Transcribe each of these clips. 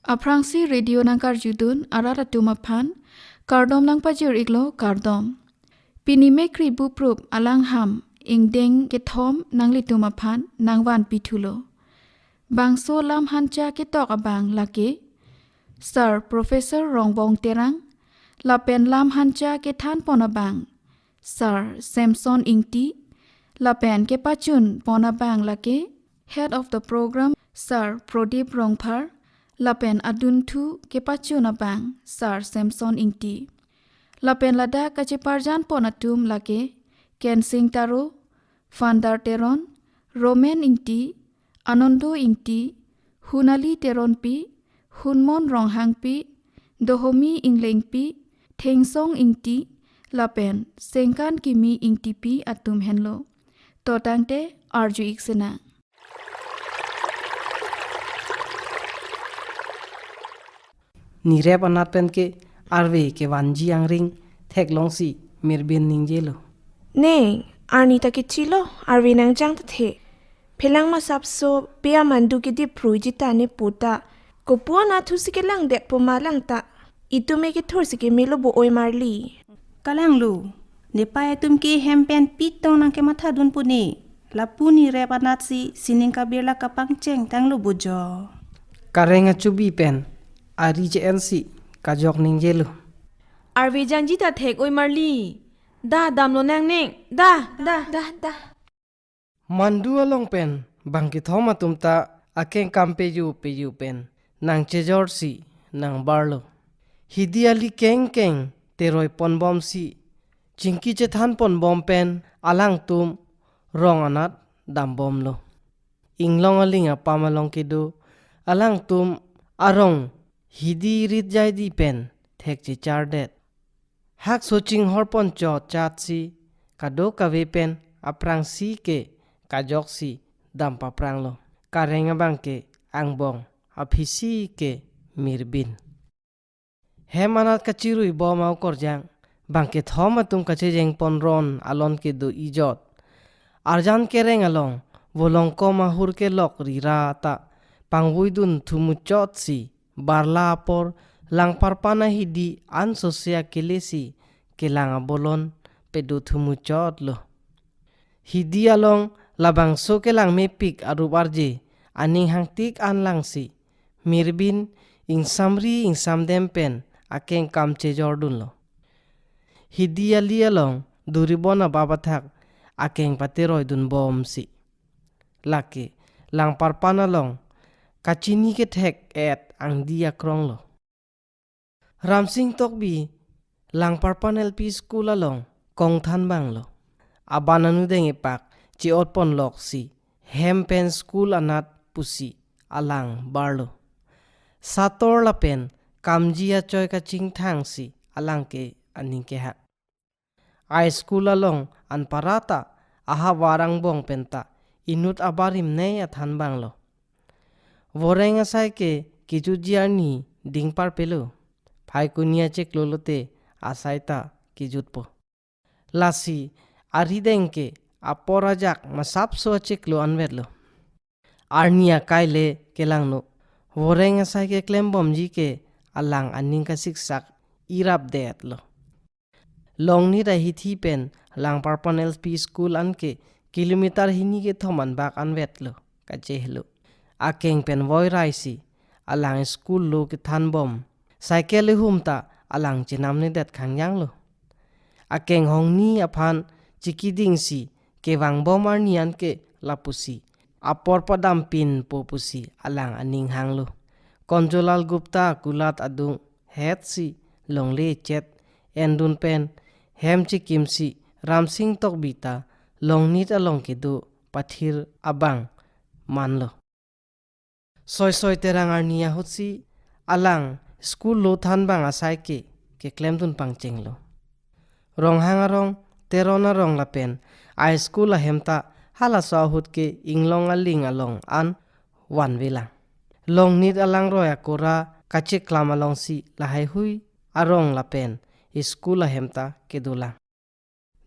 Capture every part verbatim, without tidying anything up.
Aphrangsi radio nangkarjudun arat atum aphan kardom nangpajir iklo, kardom. Pini Mekri Buprup alangham ingdeng kethom nanglitum aphan nangvanpi thulo. Bangso lam hancha ketok abang lake Sir Professor Rongbong Terang, lapen lam hancha kethanpon abang Sir Samson Ingti, lapen kepachunpon abang lake Head of the Program Sir Prodip Rongphar, lapen adunthu kepachun abang Sir Samson Ingti. Lapen ladak kacheparjanpon atum lake Kensing Taro, Fandar Teron, Roman Ingti, Anondo Ingti, Hunali Teronpi, Hunmon Ronghangpi, Dohomi Inglengpi, Thengsong Ingti, lapen Sengkan Kimi Ingtipi atum henlo. To tangte arju ik sinang. Nirep anat pen ke arve kevanji angring theklongsi Mirbin ningjelo. Ne, arni ta kechilo, arve nangjang ta the. Phelang masapso pe amandu kedip phrui jita ne puta. Kopu anatthu si kelangdetpo ma lang ta. Itum ekethur si kemelo bo oi marli. Kalanglo, nepei atum ke hem pen pitong nangkemathadunpo ne. Lapu nirep anatsi sining kabirla kapangcheng tanglo bojo. Kareng achubi pen ari che-ensi kajok ningjelo. Arve jangji ta thek oi marli. Da damlo nang neng. Da, da, da, da. Mandu along pen bangkethom atum ta akeng kam peju peju pen nangchejorsi nangbarlo. Hidi ali kengkeng teroi ponbomsi chingki chethanponbom pen alangtum rong anat dambomlo. Inglong aling apam along kedo alangtum arong hidi rit jaidi pen thek chechardet. Hakso chinghorpon chotchatsi kadokave pen aphrangsi ke kajoksi dampapranglo. Kareng abang ke angbong, aphisi ke Mirbin. Hem anat kachiruibom a-okorjang bangkethom atum kachejengpon ron alon kedo ijot. Arjan kereng along volongkom ahur kelok rira ta pangvuidun thumuchotsi barla apor Langparpan ahidi ansose akelesi kelang abolon pedo thumuchotlo. Hidi along labangso kelang mepik arup arje aning hangtik anlangsi Mirbin ingsamri ingsamdem pen akeng kam chejordunlo. Hidi ali along duribon abab athak akeng pateroidunbomsi. Lake Langparpan along kachini kethek et angdi akronglo. Ramsing Tokbi Langparpan L P School along kongthanbanglo. Aban anudeng epak che-otponloksi hem pen school anat pusi alang barlo. Sator lapen kamji achoi kachingthangsi alang ke aning kehak. A-school along anparta ahavar angbong penta inut abarim nei athanbanglo. Voreng asai ke kejutji arni dingparpelo. Phaikuni achiklo lote asai ta kejutpo. Lasi arideng ke apor ajak masapso achiklo anvetlo. Arni akai le kelangno. Voreng asai keklembomji ke alang aning kasiksak irapdetlo. Longnit ahithi pen Langparpan L P School anke kilometer hini kethom anbak anvetlo kachehelo. Akeng pen voiraisi alang school lo kethanbom. Cycle ihum ta alang chenamnedet khangjanglo. Akeng hongni aphan chikidingsi kevangbom arni anke lapusi apor padampinpo pusi alang aning hanglo. Konjolal Gupta akulat adung hetsi longle chet endun pen hem chikimsi Ramsing Tokbi ta Longnit along kedo pathir abang manlo. Soisoi Terang arni ahutsi alang school lo thanbang asai ke keklemdun pangchenglo. Ronghang arong, Teron arong lapen a-school ahem ta halaso ahut ke Inglong aling along an vanvelang. Longnit alangroi akora kacheklam alongsi lahaihui arong lapen school ahem ta kedolang.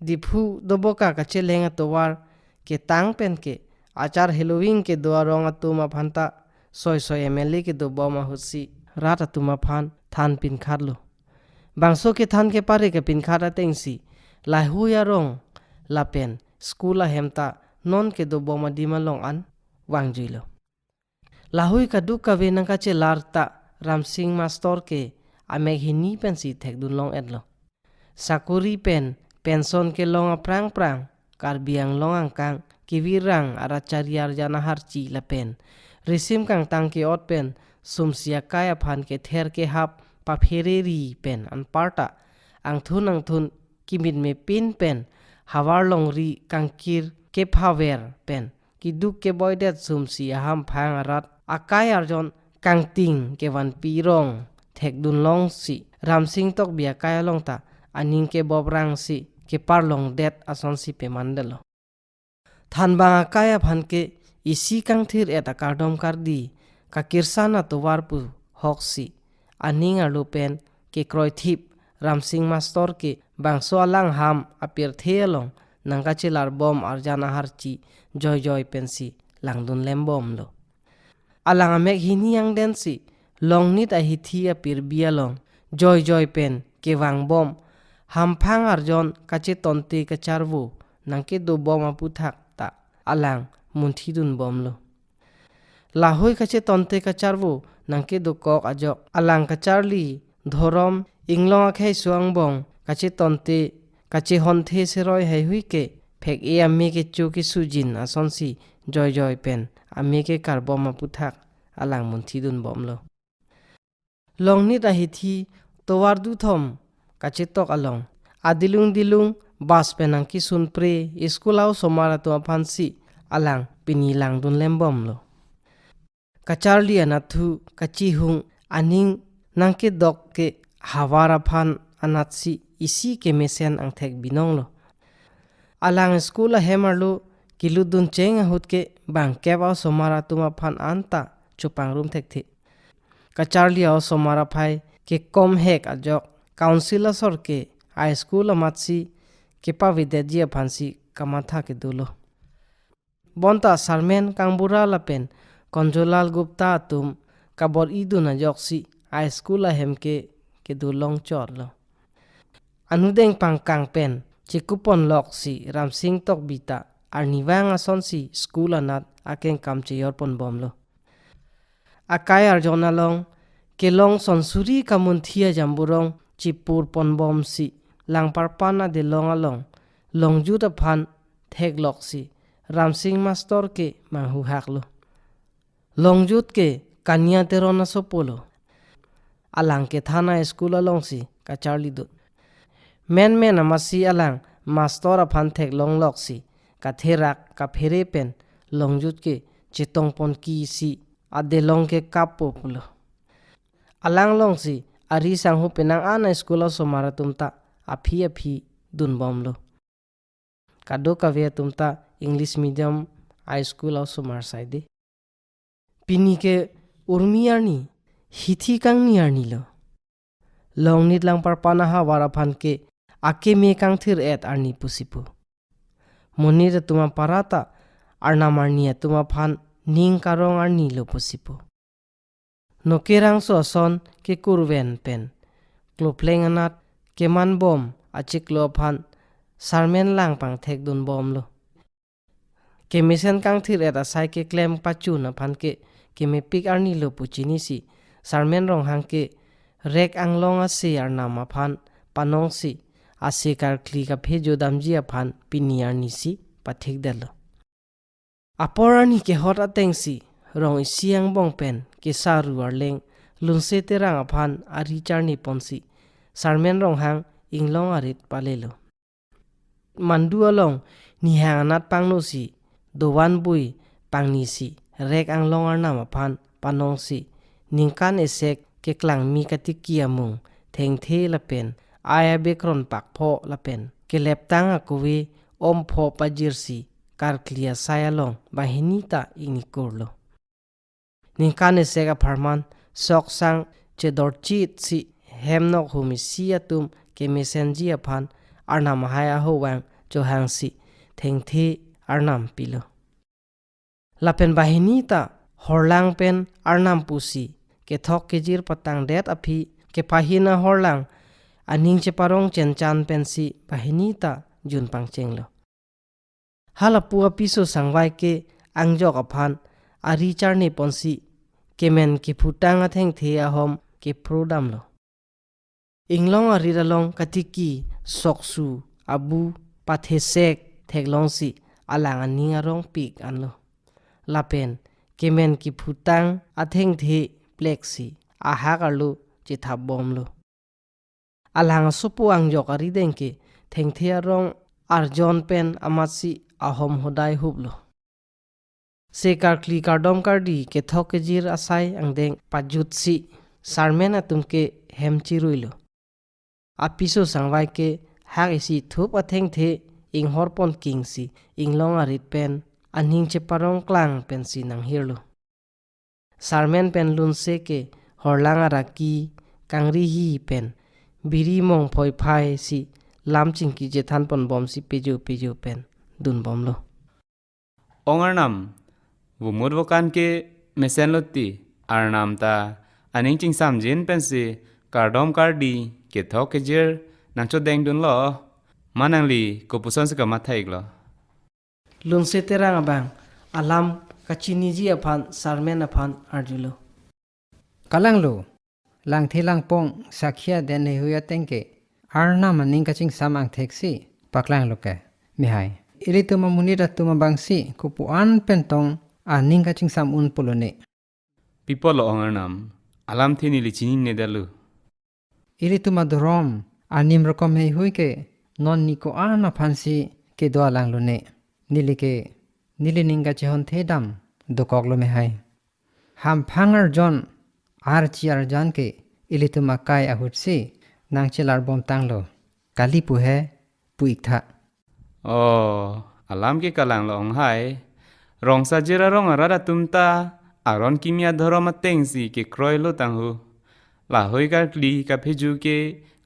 Diphu Doboka kacheleng atovar ketang pen ke achar heloving kedo arong atum aphanta soisoi M L A kedobom ahutsi rat atum aphan than pinkhatlo. Bangso kethan kepare kepinkhat atengsi lahei arong lapen school ahem ta non kedobom adim along an vangjuilo. Lahei kadokave nangkachelar ta Ramsing Master ke amek hini pensi thekdun long-etlo. Sakori pen pension kelong aphrang phrang Karbi Anglong angkang kevirang arat chari arjan aharchi lapen risim kangtang ke-ot pen sumsi akai aphan kether kehap paphereri pen anparta angthun angthun kemitme pin pen havar longri kangkir kephaver pen keduk keboidet sumsi ahamphang arat akai arjon kangting kevanpi rong thekdun longsi Ramsing Tokbi akai along ta aning keboprangsi keparlongdet asonsi pemandetlo. Thanbang akai aphan ke isi kangthir-et akardom kardi kakirsan atovar pu hoksi aning arlo pen kekroithip Ramsing Master ke bangso alangham apirthe along nangkachelar bom arjan aharchi joijoi pensi langdun lembomlo. Alang amek hini angdensi Longnit ahithi apirbi along joijoi pen kevangbom hamphang arjon kachetonte kacharvo nangkedobom aputhak ta alang munthidunbomlo. Lahei kachetonte kacharvo nangkedokok ajok alang kacharli dhorom inglong akhei suangbong kachetonte kachehonthe seroi heihui ke phek-e ame kecho kesujin asonsi joijoi pen ame kekarbom aputhak alang munthidunbomlo. Longnit ahithi tovar duthom kachetok along adilung dilung bus pen nangkesunpre school a-osomar atum aphansi alang pini langdun lembomlo. Kacharli anatthu kachihung aning nangkedok ke havar aphan anatsi isi kemesen angthek binonglo. Alang school ahem arlo kelutdun cheng ahut ke bangkep a-osomar atum aphan anta chopangrum thekthe. Kacharli a-osomar aphai kekomhek ajok council asor ke a-school amatsi kepavedetji aphansi kamatha kedolo. Bonta Sarmen Kangbura lapen Konjolal Gupta atum kabor-idun ajoksi a-school ahem ke kedolong chotlo. Anudeng pangkang pen chekuponloksi Ramsing Tokbi ta arnivang asonsi school anat akengkam cheyorponbomlo. Akai arjon along kelong sonsuri kamunthi ajamburong chipurponbomsi Langparpan adelong along longjut aphan thekloksi Ramsing Master ke manghuhaklo. Longjut ke Kania Teron asopolo. Alang kethan a-school alongsi kacharlidun. Menmen amatsi alang master aphan theklongloksi katherak kaphere pen longjut ke chetongponkisi adelong ke kappo pulo. Alanglongsi ari sangho penang an a-school a-osomar atum ta aphi aphi dunbomlo. Kadokave atum ta English medium a-school a-osomar saide. Pini ke urmi arni, hithi kangni arnilo. Longnit Langparpan ahavar aphan ke akeme kangthir-et arni pusi pu. Monit atum apara ta arnam arni atum aphan ning karong arnilo pusi pu. Nokerangso ason kekurven pen klopleng anat kemanbom achiklo aphan Sarmen lang pangthekdunbomlo. Kemesen kangthir-et asai keklem pachun aphan ke kemepik arnilo pu chinisi Sarmen Ronghang ke rek anglong ase arnam aphan panongsi ase karkli kaphejo damji aphan pini arnisi pathikdetlo. Apor arni kehot atengsi rong isi angbong pen kesaru arleng Lunse Terang aphan ari charniponsi Sarmen Ronghang inglong arit palelo. Mandu along nihang anat pangnosi dovan bui pangnisi rek anglong arnam aphan panongsi ningkan esek keklangmi katiki amung thengthe lapen ai abekron pakpho lapen keleptang akove ompho pajirsi karkli asai along banghini ta ingnikurlo. Ningkan esek apharman soksang chedorchitsi hemnok hum isi atum kemesenji aphan arnam ahai ahovang chohangsi thengthe arnam pilo. Lapen banghini ta horlang pen arnam pusi kethok kejir patangdet aphi kepahin ahorlang aning cheparong chenchan pensi banghini ta jun pangchenglo. Halapu apiso sangvai ke angjok aphan ari charne ponsi kemen kephutang athengthe ahom keprodamlo. Inglong arit along katiki, soksu, abu, pathesek theklongsi alang aning arong pik anlo. Lapen kemen kephutang athengthe pleksi ahak arlo chethapbomlo. Alang asopo angjok arideng ke thengthe arong arjon pen amatsi ahom hodai huplo. Se karkli kardom kardi kethok kejir asai angdeng pajutsi sarmen atum ke hem chiruilo. Apiso sangvai ke hak isi thup athengthe inghorpon kingsi inglong arit pen aning cheparong klang pensi nanghirlo. Sarmen pen Lunse ke horlang araki kangrihi pen biri mongphoi phai si lam chingki chethanponbomsi pejo pejo pen dunbomlo. Ong Arnam, vomut vokan ke mesenlo ti, Arnam ta aning chingsamjin pensi kardom kardi kethok kejir nangchodengdunlo. Ma nangli kopusonsi kamatha-iklo? Lunse Terang abang alam kachiniji aphan sarmen aphan arjulo. Kalanglo, langthe langpong sakhi aden heihui ateng ke Arnam aning kachingsam angthek si paklanglo ke, mehai. Ilitum amonit atum abangsi kopu-an pen tong aning kachingsam un pulo ne? Pi apotlo Ong Arnam, alamthe neli chininedetlo. Ilitum adhorom anim rokom heihui ke non ni ko-an aphansi kedo alanglo ne? Neli ke neli ning kachehon thedam dokoklo mehai. Hamphang arjon, archi arjan ke ilitum akai ahutsi nangchelarbomtanglo. Kali pu he, pu-iktha. Oh, alam ke kalanglo onghai. Rong sajir arong arat atum ta aron kimi adhorom atengsi kekroilo tangho. Lahui karkli kapheju ke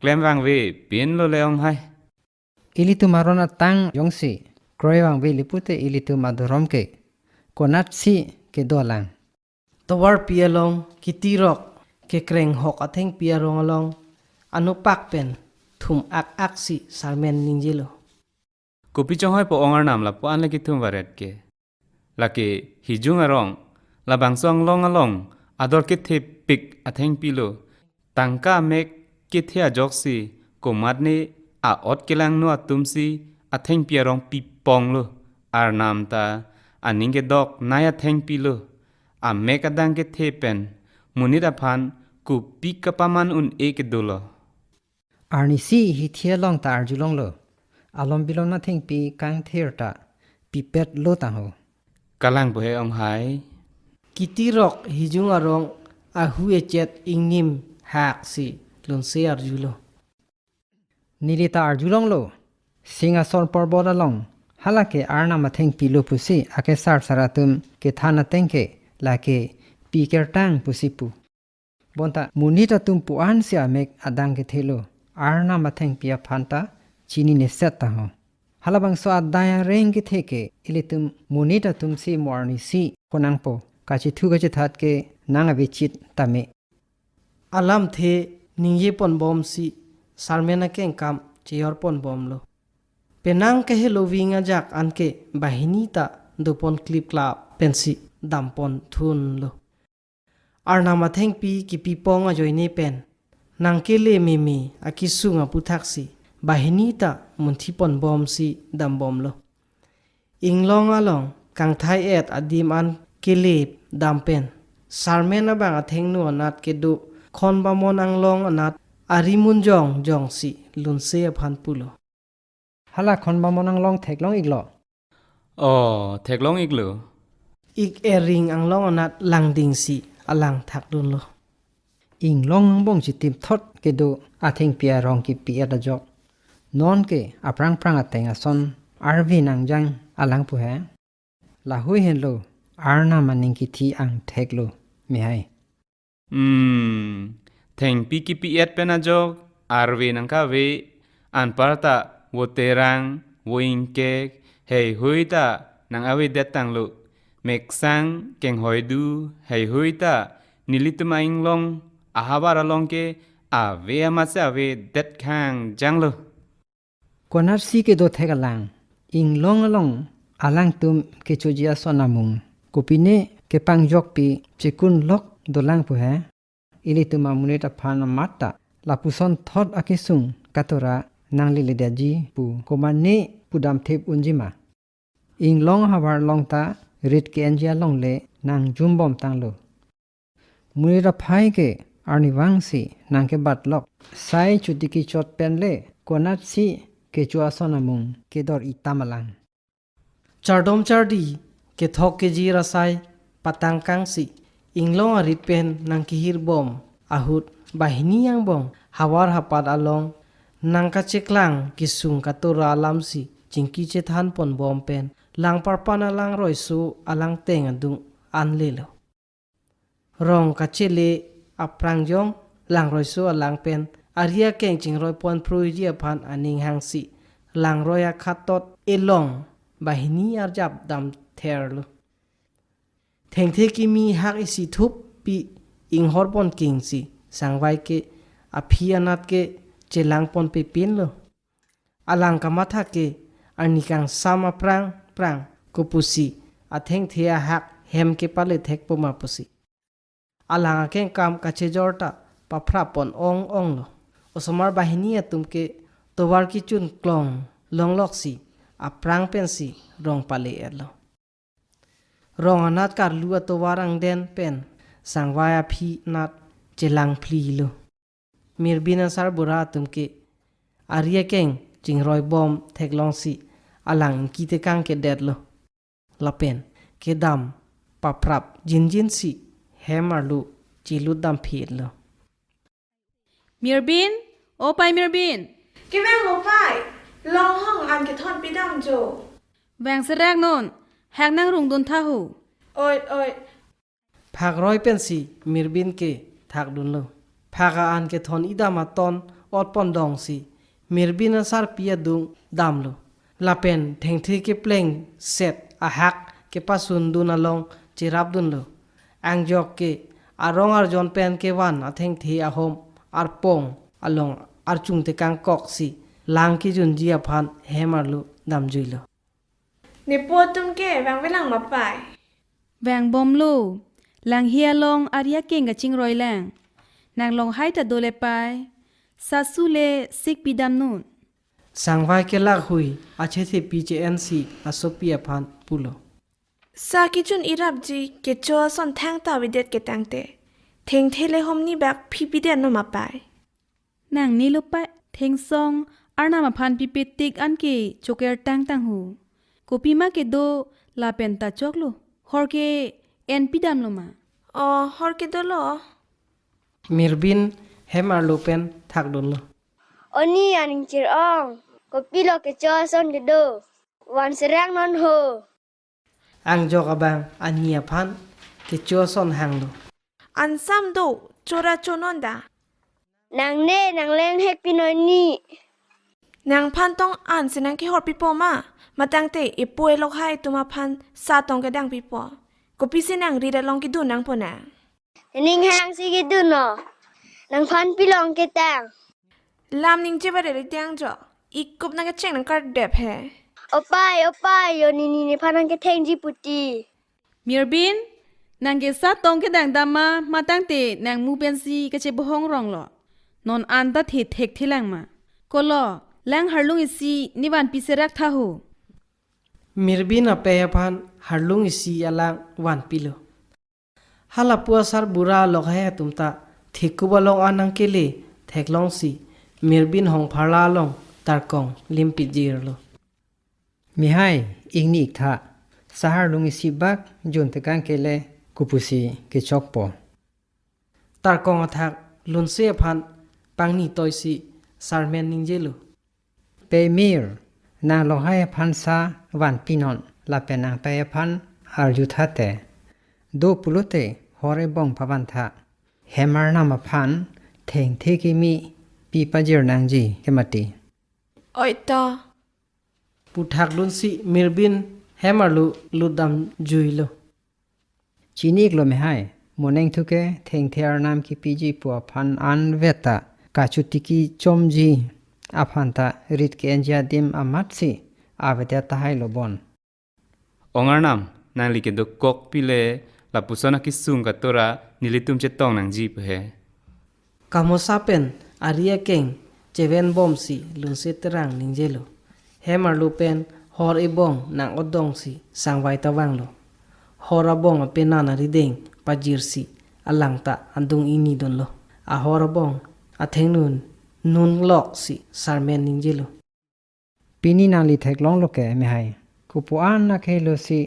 klem vangve pinlo le onghai. Ilitum aron atang jongsi kroi vangvele pute ilitum adhorom ke konatsi kedo alang? Tovarpi along kitirok kekrenghok athengpi arong along anopak pen thum ak aksi sarmen ningjelo. Kopi chonghoipo Ong Arnam lapu-an le kethum varet ke? Lake Hijung arong, labangso anglong along ador kethepik athengpilo. Tangka amek kethe ajoksi komatne a-ot kelangno atumsi athengpi arong piponglo. Arnam ta aning kedoknei athengpilo. Amek adang kethe pen monit aphan kopi kapaman un-e kedolo. Arnisi hithi along ta arjulonglo. Alom bilom athengpi kangthir ta pipetlo tangho. Kalang pu he onghai. Kitirok Hijung arong ahu echet ingnim haksi Lunse arjulo. Neli ta arjulonglo. Singhason porbot along halake Arnam athengpilo pusi akesar sar atum kethan ateng ke lake pi kertang pusi pu. Bonta monit atum pu-ansi amek adang kethelo, Arnam athengpi aphan ta chinineset tangho. Halabangso adai areng kethe ke ilitum monit atumsi mo arnisi konangpo, kachethu kachethat ke nang avechit tame. Alamthe ningjeponbomsi sarmen akengkam cheyorponbomlo. Penang keheloving ajak anke banghini ta dopon klipklap pensi damponthunlo. Arnam athengpi kipipong ajoine pen nangkele meme akesung aputhaksi banghini ta munthi ponbomsi dambomlo. Inglong along kangthai-et adim an kele dam pen sarmen abang athengno anat kedo Khonbamon anglong anat ari munjong jongsi Lunse aphan pulo. Hala Khonbamon anglong theklong-iklo? Oh, theklong-iklo. Ik ering anglong anat langdingsi alang thakdunlo. Inglong angbong chitim thot kedo athengpi arong kipi-et ajok. Non ke aphrang phrang ateng ason arve nangjang alang pu he. Lahui henlo Arnam aning kithi angtheklo mehai. Hmm, thengpi kipi-et pen ajok arve nangkave, anparta vo terang, vo ingkek, heihui ta nang avedet tanglo. Meksang kenghoidu heihui ta Nelitum a-Inglong ahavar along ke ave amatsi avedet khangjanglo. Konatsi kedo thek alang, Inglong along alangtum kechoji ason amung kopine kepangjokpi chekun lok dolang pu he. Ilitum amonit aphan amat ta lapuson thot akesung katora nangleledetji pu komane pudam thip unji ma? Inglong ahavar along ta rit ke-enji along le nangjumbom tanglo. Monit aphai ke arnivangsi nangkebat lok. Sai chotiki chot pen le konatsi kecho ason amung kedor-i tam alang. Chardom chardi kethok kejir asai patangkangsi Inglong arit pen nangkehirbom ahut banghini angbong havar hapat along nangkacheklang kesung katora alamsi chingki chethan ponbom pen Langparpan alangroiso alangteng adung anlelo. Rong kachele aprangjong langroiso alang pen ari akeng chingroi ponphruiji aphan aning hangsi langroi akhatot elong banghini arjap damtherlo. Thengthe kimi hak isi thuppi inghor pon kingsi Sangvai ke aphi anat ke chelang ponpepinlo. Alang kamatha ke arni kangsam aphrang phrang kopusi athengthe ahak hem kepale thekpo ma pusi. Alang akengkam kachejor ta paphrap pon ong onglo. Osomar banghini atum ke tovar kechun klong longloksi aphrang pensi rong pale-etlo. Rong anat karlu atovar angden pen Sangvai aphi anat chelang phlilo. Mirbin asarbura atum ke ari akeng chingroibom theklongsi alang ingki tekang kedetlo. Lapen kedam paphrap jinjinsi hem arlo chelut damphitlo. Mirbin, o pai Mirbin. Kevanglo pai, longhong an kethon pidam jo. Vangserak non, hak nangrungdun tha ho. Oi, oi. Phak roi pensi Mirbin ke thakdunlo. Phak a-an kethon idam aton ot pondongsi Mirbin asarpi adung damlo. Lapen thengthe kepleng set ahak kepasundun along cherapdunlo. Angjok ke arong arjon pen kevan athengthe ahom arpong along archung tekangkoksi lang kejunji aphan hem arlo damjuilo. Nepo atum ke vangvelang ma pai? Vangbomlo. Langhi along ari akeng kachingroi lang. Nang longhai ta dole pai. Sasu le sik pidam non. Sangvai kelak hui achethepi che-ensi asopi aphan pulo. Sa kejun irapji kecho ason thangta avedet ke tangte, thengthe le homni bak phi pidet non ma pai? Nangnelo pai, thengsong arnam aphan pipetik anke choker tangtang ho. Kopima kedo lapen ta choklo. Hor ke-en pidamlo ma? O, hor kedolo. Mirbin hem arlo pen thakdunlo. Oni aning chir-ong, kopilo kecho ason kedo? Vangserak non ho. Angjok abang ani aphan kecho ason hanglo. Ansam do, chora chonon da. Nangne nangleng hek pinoi ni. Nangphan tong ansi nangkehor pipo ma? Matangte epo elok hai atum aphan sa tong kedang pipo. Kopisi nang rit along kedun nangpo na? Ning hangsi kedun no. Nangphan pilong ketang. Lam ningje bare ri tiang jo. Ikup nangkecheng nangkardep he. Opai, opai, yo nini nephan nangkethengji puti. Mirbin, nangke sa tong kedang dam ma, matangte nangmu pensi kachebohong ronglo. Non anta the thekthelang ma? Kolo, lang harlung isi nevan piserak tha ho. Mirbin apei aphan harlung isi alang vanpilo. Halapu asarbura lokhai atum ta thekup along an nangkele theklongsi Mirbin hongpharla along tarkong limpijirlo. Mihai, ingni iktha, sa harlung isi bak jun tekang kele kopusi kechokpo. Tarkong athak lunse aphan pangni toisi sarmen ningjelo. Pei Mir, nang lokhai aphan sa vanpinon, lapen nang pei aphan arju tha te. Do pulote hor ebong pavantha. Hem arnam aphan thengthe kimi pi pajir nangji kemati. Oi to. Pu thakdunsi Mirbin hem arlo lutdam juilo. Chini iklo mihai, Moneng thu ke thengthe arnam kipiji pu aphan anvet ta kachotiki chomji aphan ta rit ke-enji adim amatsi avedet tahai lo bon. Ong arnam, nangli kedokok pile lapuson akesung katora nelitum chetong nangji pu he. Kamosa pen ari akeng cheven bomsi Lunse Terang ningjelo. Hem arlo pen hor ebong nang-odongsi sangvai ta vanglo. Hor abong apenan arideng pajirsi alang ta adung ingni dunlo. Ahor abong athengno nunloksi Sarmen ningjelo. Pini nangli theklonglo ke mehai. Kopu-an akhei losi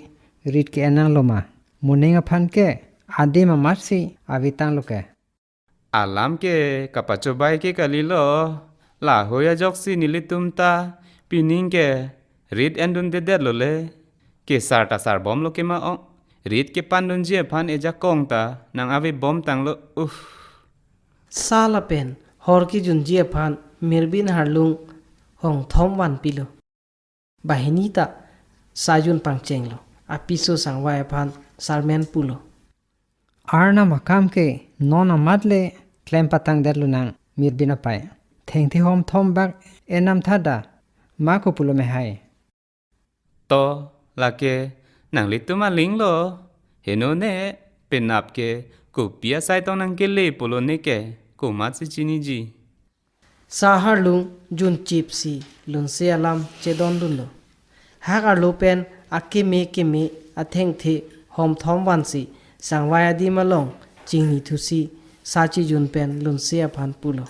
rit ke-en nanglo ma? Moneng aphan ke adim amatsi avetanglo ke. Alam ke kapachobai ke kalilo. Lahoi ajoksi nelitum ta pining ke rit endundedetlo le. Kesar ta sarbomlo ke ma ong. Rit kepandunji aphan ejakong ta nang-avebomtanglo. Uh. Sa lapen hor kejunji aphan Mirbin Harlung hongthom vanpilo. Banghini ta sa jun pangchenglo. Apiso sangvai aphan Sarmen pulo. Arnam akam ke non amat le klem patangdetlo nang Mirbin apai. Thengthe hongthom bak enam thada ma kopulo mehai. To, lake, nanglitum alinglo. Heno ne, penap ke, kopi asai tong nangkele pulo ne ke, komatsi chiniji. Sa Harlung junchipsi Lunse alam chedondunlo. Hak arlo pen akeme keme athengthe hongthom vansi sangvai adim along chingnithusi sa chijun pen Lunse aphan pulo.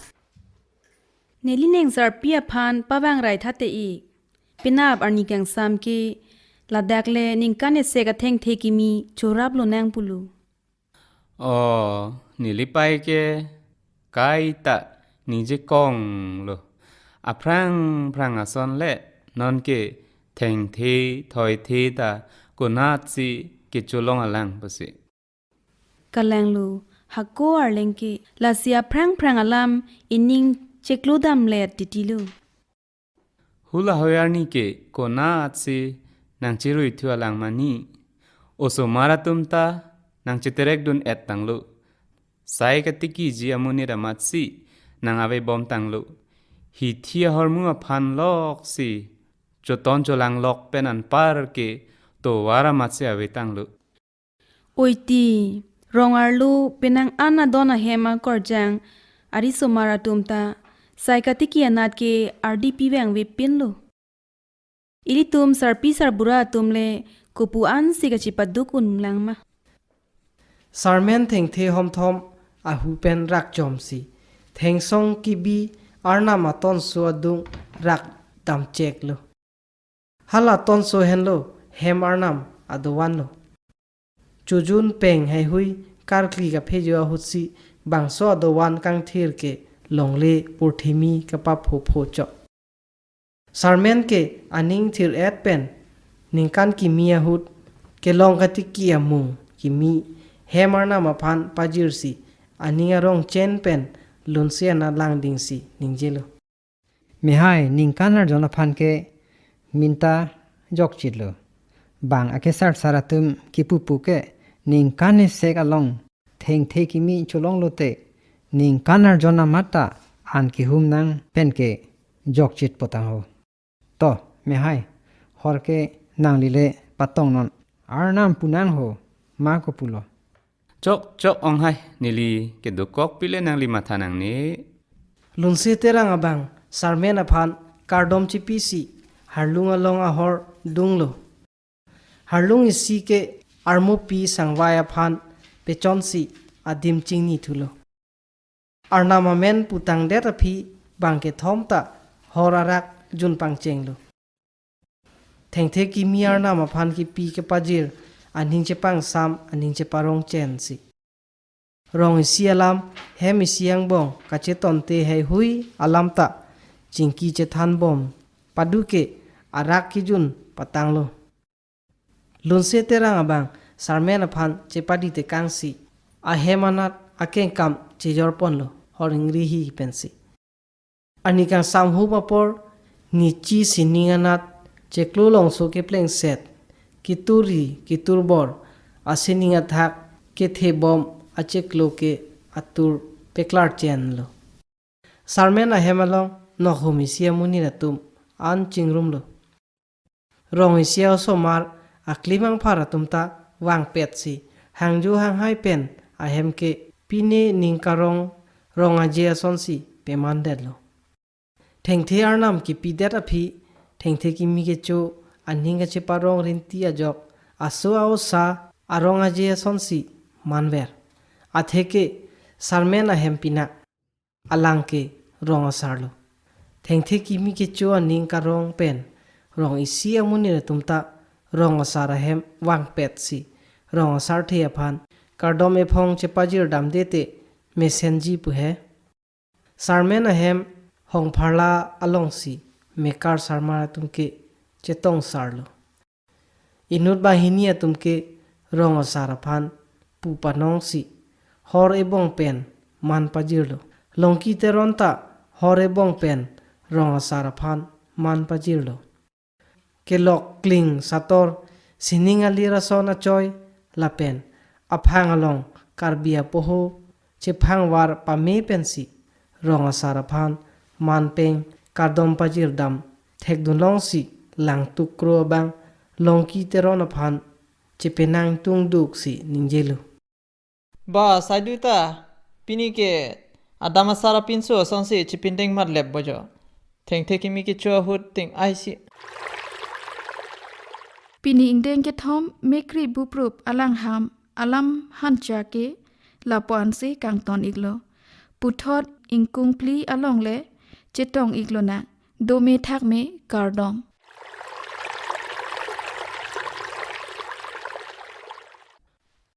Neli nengsarpi aphan pavang rai thate ik. Penap arni kangsam ke ladak le ningkan esek athengthe kimi choraplo nang pulo. O, neli pai ke kaita ningje konglo. Aphrang phrang ason le non ke thengthe thoithe ta konatsi kecholong alang pusi. Kalanglo, hako arleng ke, lasi aphrang phrang alam ining cheklodamlet titilo. Hula hoyar ni ke konatsi nangcherui thu alang mani. Osomar atum ta nangcheterekdun-ettanglo. Sai katikiji amonit amatsi nang-avebomtanglo. Hithi ahormu aphan loksi choton cholanglok pen anpar ke tovar amatsi avetanglo. Oi ti, rong arlo penang an adon ahem akorjang arisomar atum ta sai katiki anat ke ardi pivangvepinlo. Ilitum sarpi sarbura atum le kopu ansi kachipaduk unlang ma? Sarmen thengthe hongthom ahu pen rakchomsi thengsong kibi arnam atonso adung rak damcheklo. Hala tonso henlo hem arnam adovanlo. Chojun peng heihui karkli kaphejo ahutsi bangso adovan kangthir ke longle purthimi kapaphopho chok. Sarmen ke aning thir-et pen ningkan kimi ahut kelong katiki amung kimi hem arnam aphan pajirsi aning arong chen pen Lunse anat langdingsi ningjelo. Mehai, ningkan arjon aphan ke minta jokchitlo. Bang akesarsar atum kipupu ke ningkan esek along thengthe kimi cholonglote ningkan arjon amat ta an kehum nang pen ke jokchit potang ho. To, mehai, hor ke nangli le patongnon. Arnam punang ho, ma kopulo. Chok chok ong hai, neli kedokok pile nangli matha nangne. Lunse Terang abang Sarmen aphan kardom chipisi Harlung along ahor dunglo. Harlung isi ke armupi sangvai aphan pechonsi adim chingnithulo. Arnam amen putangdet aphi bang kethom ta hor arak jun pangchenglo. Thengthe kimi arnam aphan kipi kepajir aning chepangsam aning cheparong chensi. Rong isi alam hem isi angbong kachetonte heihui alam ta chingki chethanbom padu ke arak kejun patanglo. Lunse Terang abang Sarmen aphan chepadi tekangsi ahem anat akengkam chejorponlo hor ingrihi pensi. Arni kangsam hup apor nichi sining anat cheklo longso keplengset, kituri kiturbor, asining athak kethebom achiklo ke atur peklar chenlo. Sarmen ahem along nokhum isi amonit atum an chingrumlo. Rong isi a-osomar aklimangphar atum ta vangpetsi hangjo hanghai pen ahem ke pine ning karong rong aje asonsi pemandetlo. Thengthe arnam kipidet aphi, thengthe kimi kecho aning kacheparong rinti ajok aso a-osa arong aje asonsi manver. Atheke Sarmen ahem pina, alang ke rong asarlo. Thengthe kimi kecho aning karong pen rong isi amonit atum ta rong asar ahem vangpetsi rong asarthe aphan kardom ephong chepajirdamde te mesenji pu he. Sarmen ahem hongpharla alongsi mekar sarmar atum ke chetongsarlo. Inut banghini atum ke rong asar aphan pu panongsi hor ebong pen man pajirlo. Longki Teron ta hor ebong pen rong asar aphan man pajirlo. Kelok kling sator sining alir ason achoi lapen aphang along Karbi apoho chephangvar pame pensi rong asar aphan manpeng kardom pajirdam thekdunlongsi langtuk kro abang Longki Teron aphan chepenang tungduksi ningjelo. Ba, saidu ta, pini ke adam asar apinso asonsi chipindeng matlep bojo. Thengthe kimi kecho ahut ting aisi. Pini ingdeng kethom mekri buprup alangham alam hancha ke lapu-ansi kangton iklo. Puthot ingkung phli along le chetong iklo na. Dome thakme kardom.